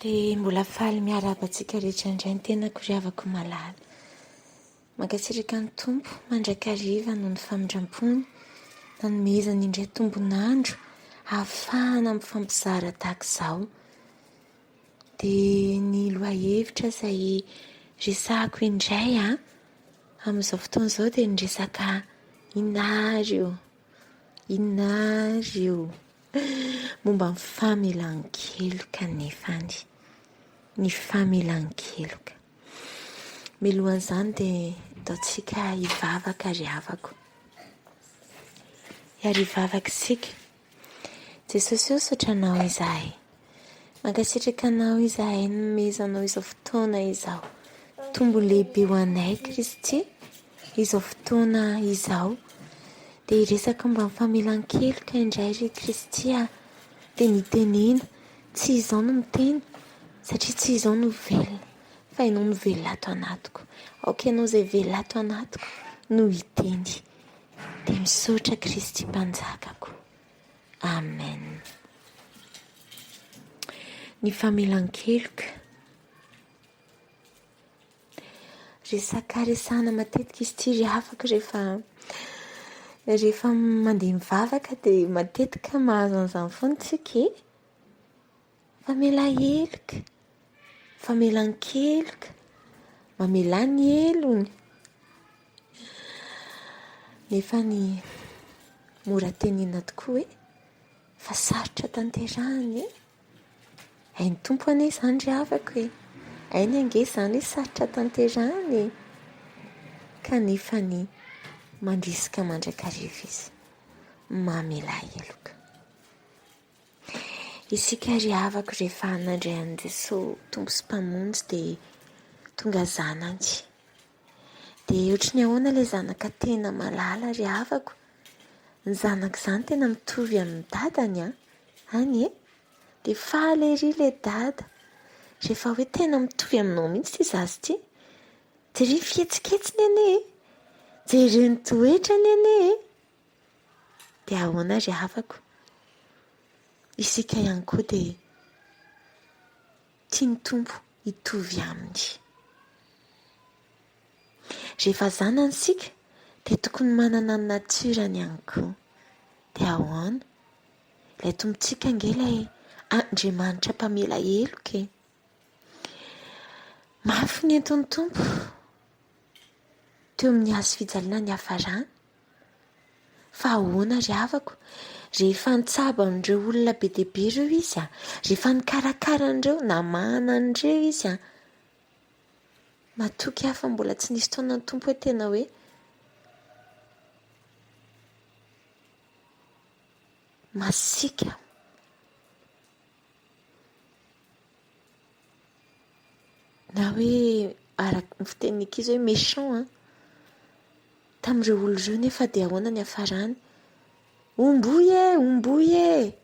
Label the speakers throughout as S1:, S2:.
S1: Dia mbola faly miarahaba antsika rehetra indray ny tenako ry havako malala. Mankasitraka ny Tompo mandrakariva noho ny famindrampony nanomezany indray tombon'andro ahafahana mifampizara tahaka izao. Dia ny lohahevitra izay resahako indray an, amin'izao fotoana izao dia ny resaka inona ary io? Inona ary io? Momba ny famelan-keloka nefany. Ny famelan-keloka. Milohan'izany dia ataontsika hivavaka ry havako. Ary hivavaka isika. Jesosy o, misaotra Anao izahay. Mankasitraka Anao izahay nomezanao izao fotoana izao. Tombony lehibe ho anay Kristy izao fotoana izao. Dia hiresaka momba ny famelan-keloka indray ry Kristy a. Dia mitenena, tsy izaho no miteny satria tsy izaho no velona fa Ianao no velona ato anatiko. Aoka Ianao izay velona ato anatiko no hiteny. Dia misaotra Kristy Mpanjakako. Amen. Ny famelan-keloka. Resaka resahana matetika izy ity ry havako rehefa rehefa mandeha mivavaka dia matetika mahazo an'izany foana isika e. Famela heloka, famelan-keloka, mamelà ny helony. Nefa ny mora tenenina tokoa e, fa sarotra tanterahina e. Hain'ny Tompo anie izany ry havako e! Hainy ange izany hoe sarotra tanterahina e! Kanefa ny mandrisika mandrakariva Izy, mamela heloka. Isika ry havako rehefa nandray an'i Jesoa Tompo sy Mpamonjy dia tonga zanany. Dia ohatry ny ahoana ilay zanaka tena malala ry havako? Ny zanaka izany tena mitovy amin'ny dadany an! Any e! Dia faly ery ilay dada rehefa hoe tena mitovy aminao mihitsy ity zaza ity. Jereo ny fihetsiketsiny anie e! Jereo ny toetrany anie e! Dia ahoana ry havako? Isika ihany koa dia tian'ny Tompo hitovy aminy. Rehefa zanany isika dia tokony manana ny natiorany ihany koa. Dia ahoana? Ilay Tompontsika ange ilay Andriamanitra mpamela heloka e! Mafy ny entin'ny Tompo teo amin'ny hazo fijaliana niafarany. Fa ahoana ry havako? Rehefa nitsabo an'ireo olona be dia be ireo izy, rehefa nikarakara an'ireo, namahana an'ireo izy, matoky aho fa mbola tsy nisy fotoana ny Tompo hoe tena hoe masiaka. Na hoe araka ny fitenin'ny ankizy hoe méchant an. Tamin'ireo olona ireo nefa dia ahoana ny hiafarany? Omboy e! Omboy e!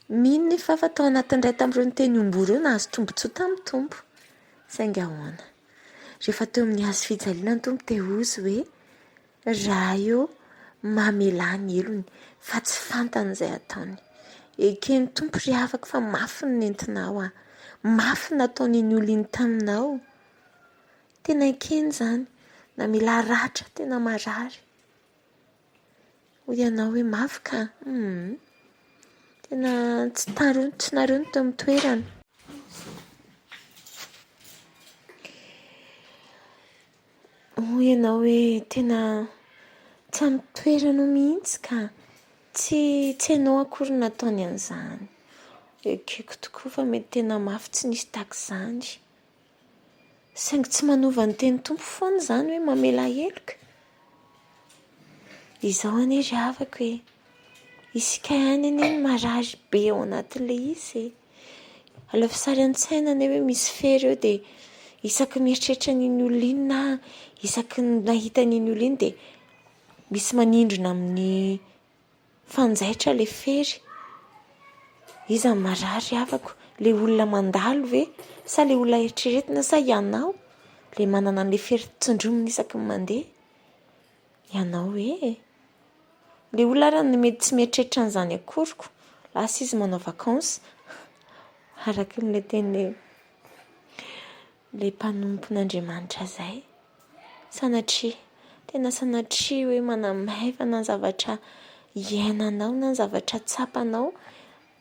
S1: Mino nefa aho fa tao anatin'ny iray tamin'ireo niteny omboy ireo nahazo tombontsoa tamin'ny Tompo. Saingy ahoana? Rehefa teo amin'ny hazo fijaliana ny Tompo dia hoy izy hoe, Ray ô, mamelà ny helony, fa tsy fantany izay ataony. Eken'ny Tompo ry havako fa mafy ny nentinao aho. Mafy ny nataon'iny olona iny taminao. Tena ekeny izany, namela ratra tena marary. Hoy ianao hoe mafy ka. Hum. Tena tsy tarony, tsy nareo no teo amin'ny toerana. Hoy ianao hoe tena tsy amin'ny toeranao mihitsy ka. Tsy tsy hainao akory ny nataony an'izany. Ekeko tokoa fa mety tena mafy tsy nisy tahaka izany. Saingy tsy manova ny tenin'ny Tompo foana izany hoe mamela heloka. Izao anie ry havako e, isika ihany anie no marary be ao anatin'ilay izy e. Alaivo sary an-tsaina anie hoe misy fery eo dia isaky ny mieritreritra an'iny olona iny na isaky ny nahita an'iny olona iny dia misy manindrona amin'ny fanjaitra ilay fery. Iza no marary havako? Ilay olona mandalo ve sa ilay olona eritreretina sa ianao ilay manana an'ilay fery tsindromina isaky ny mandeha? Ianao hoe? Ilay olona ary no mety tsy mieritreritra an'izany akory ko. Lasa izy manao vacances. Araka ilay tenin'ilay mpanompon'Andriamanitra izay. Sanatria, tena sanatria hoe manamaivana ny zavatra iainanao na ny zavatra tsapanao,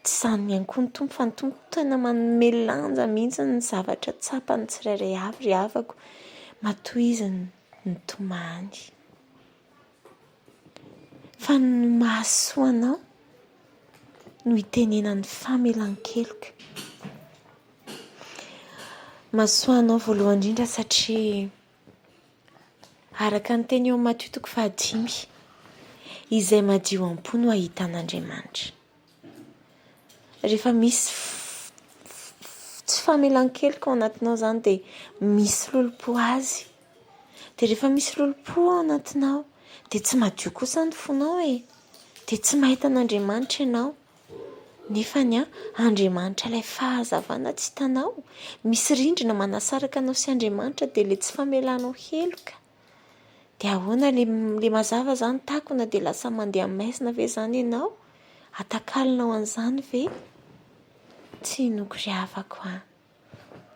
S1: tsy izany ihany koa ny Tompo fa ny Tompo tena manome lanja mihitsy ny zavatra tsapan'ny tsirairay avy ry havako, matoa izy nitomany. Fa ny mahasoa anao no itenenany famelan-keloka. Mahasoa anao voalohany indrindra satria araka ny teny eo amin'ny Matio toko fahadimy, izay madio am-po no hahita an'Andriamanitra. Rehefa misy tsy famelan-keloka ao anatinao izany dia misy lolompo azy. Dia rehefa misy lolompo ao anatinao dia tsy madio kosa ny fonao e. Dia tsy mahita an'Andriamanitra ianao. Nefa ny an, Andriamanitra ilay fahazavana tsy hitanao. Misy rindrina manasaraka anao sy Andriamanitra dia ilay tsy famelanao heloka. Dia ahoana ilay ilay mazava izany takona dia lasa mandeha amin'ny maizina ve izany ianao? Atakalonao an'izany ve? Tsy inoako ry havako an.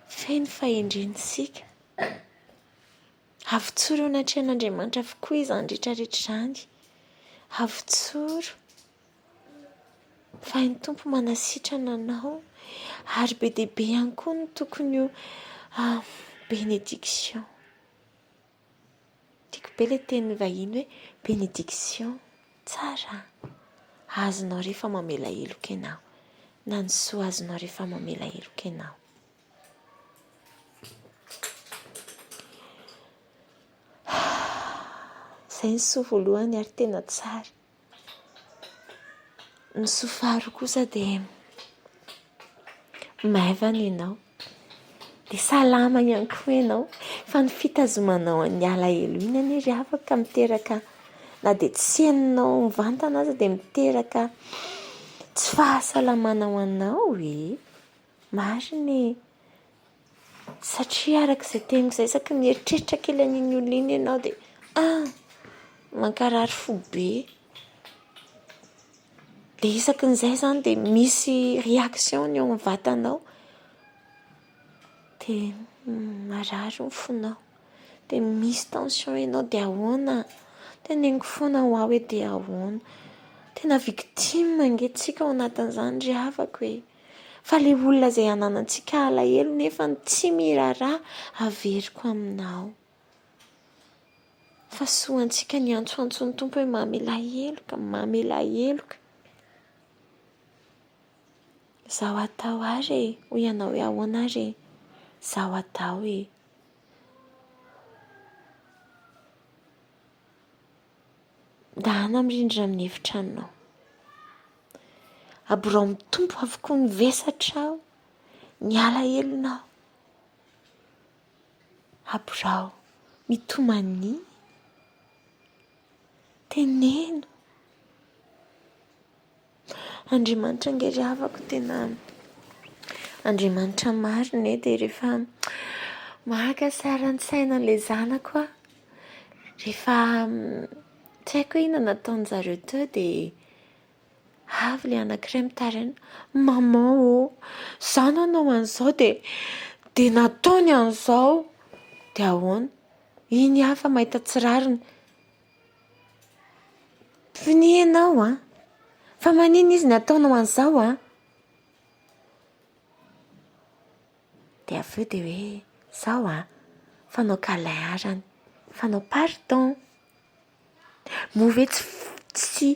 S1: Feno fahendrena isika. Avotsoro eo anatrehan'Andriamanitra avokoa izany rehetra rehetra izany. Avotsoro. Fa ny Tompo manasitrana anao. Ary be dia be ihany koa ny tokony ho bénédiction. Tiako be ilay teny vahiny hoe bénédiction. Tsara. Azonao rehefa mamela heloka ianao. Na ny soa azonao rehefa mamela heloka ianao. Izay ny soa voalohany ary tena tsara. Ny soa faharoa kosa dia maivana ianao, dia salama ihany koa ianao. Fa ny fitazomanao an'ny alahelo iny anie ry havako ka miteraka na dia tsy henonao mivantana aza dia miteraka tsy fahasalamana ho anao e! Marina e! Satria araka izay teniko izay, isaky ny mieritreritra kely an'iny olona iny ianao dia ah! Mankarary fo be. Dia isaky ny izay izany dia misy réaction ny eo amin'ny vatanao. Dia marary ny fonao. Dia misy tension ianao dia ahoana? Teneniko foana ho'aho hoe dia ahoana? Tena victime ange tsika ao anatin'izany ry havako e! Fa le olona izay ananantsika alahelo nefa tsy miraharaha averiko aminao. Fa soa antsika ny antsoantson'ny Tompo hoe mamelà heloka, mamelà heloka. Izao atao ary e, hoy ianao hoe ahoana ary e? Izao atao e. Ndana mirindrina amin'ny efitranonao. Aborao amin'ny Tompo avokoa ny vesatrao, ny alahelonao. Aborao, mitomania, teneno. Andriamanitra ange ry havako tena Andriamanitra marina e, dia rehefa maka sary an-tsaina an'ilay zanako aho, rehefa tsy haiko hoe inona nataon-jareo teo dia avy ilay anankiray mitaraina, maman ô, izaho nanao an'izao dia dia nataony an'izao, dia ahoana? Iny hafa mahita tsy rariny. Finia ianao an! Fa maninona izy nataonao an'izao an? Dia avy eo dia hoe izao an, fanao câlin arany, fanao pardon. Moa ve tsy tsy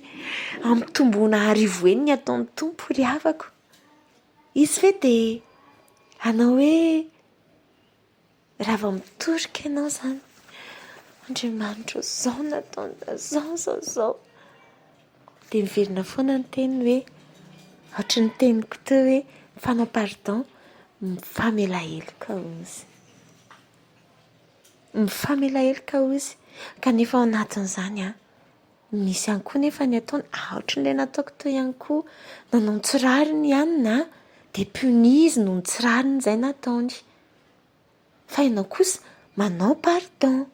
S1: ampitomboina arivo heny ny ataon'ny Tompo ry havako? Izy ve dia hanao hoe Raha vao mitorika ianao izany, Andriamanitra ô, izao no nataony, izao, izao, izao. Dia miverina foana ny teniny hoe, ohatry ny teniko teo hoe, mifanao pardon, mifamela heloka hozy. Mifamela heloka hozy. Kanefa ao anatin'izany an, misy ihany koa nefa ny ataony, ohatry ny ilay nataoko teo ihany koa, nanao ny tsy rariny ihany na dia puni izy noho ny tsy rariny izay nataony. Fa ianao kosa manao pardon,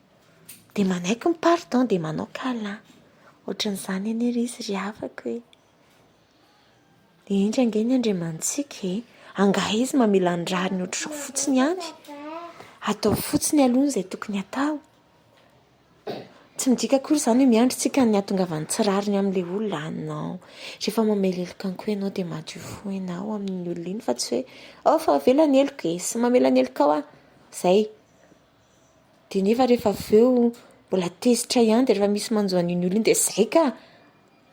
S1: dia manaiky ny pardon dia manao câlin. Ohatran'izany anie ry izy ry havako e. Dia indry ange ny Andriamanitsika e. Angaha izy mamela ny rariny ohatr'izao fotsiny ihany? Ataovy fotsiny aloha izay tokony hatao. Tsy midika akory izany hoe miandry tsika ny hahatongavan'ny tsy rariny amin'ilay olona, non. Rehefa mamela heloka ihany koa ianao dia madio fo ianao amin'iny olona iny fa tsy hoe ao fa avela ny heloka e, sy mamela ny helokao aho, izay. Dia nefa rehefa avy eo mbola tezitra ihany dia rehefa misy manjo an'iny olona iny dia izay ka!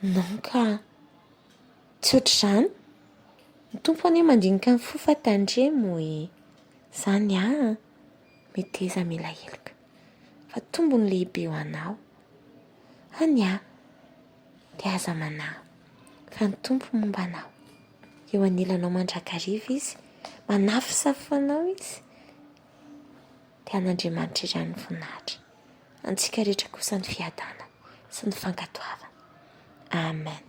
S1: Non ka! Tsy ohatr'izany. Ny Tompo anie mandinika ny fo fa tandremo e! Izany an! Meteza mila heloka. Fa tombony lehibe ho anao. Fa ny ahy dia aza manahy fa ny Tompo momba anao. Eo anilanao mandrakariva Izy, manafosafo anao Izy. Dia an'Andriamanitra ihany ny voninahitra. Antsika rehetra kosa ny fiadanana sy ny fankatoavana. Amen.